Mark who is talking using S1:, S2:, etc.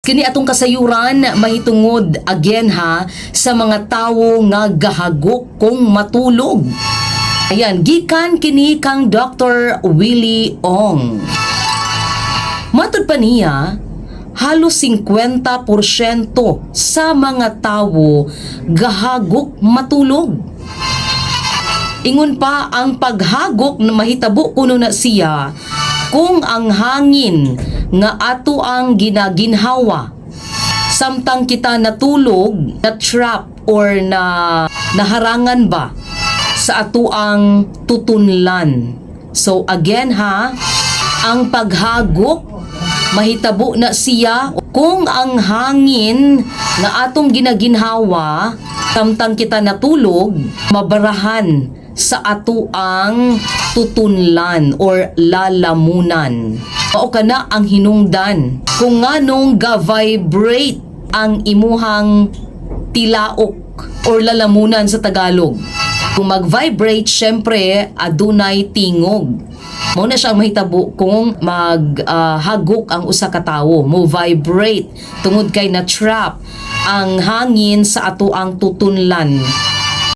S1: Kini atong kasayuran mahitungod again ha sa mga tawo nga gahagok kung matulog. Ayan, gikan kini kang Dr. Willie Ong. Matud pa niya, halos 50% sa mga tawo gahagok matulog. Ingon pa, ang paghagok na mahitabo kuno na siya kung ang hangin nga ato ang ginaginhawa samtang kita natulog na trap or na naharangan ba sa ato ang tutunlan. So again ha, ang paghagok mahitabo na siya kung ang hangin nga atong ginaginhawa samtang kita natulog mabarahan sa ato ang tutunlan or lalamunan. Mao kana ang hinungdan kung nganong ga-vibrate ang imuhang tilaok or lalamunan sa Tagalog. Kung mag-vibrate, syempre, adunay tingog. Mao na siya ang mahitabo kung maghagok ang usa ka tawo, mo vibrate tungod kay na trap ang hangin sa ato ang tutunlan.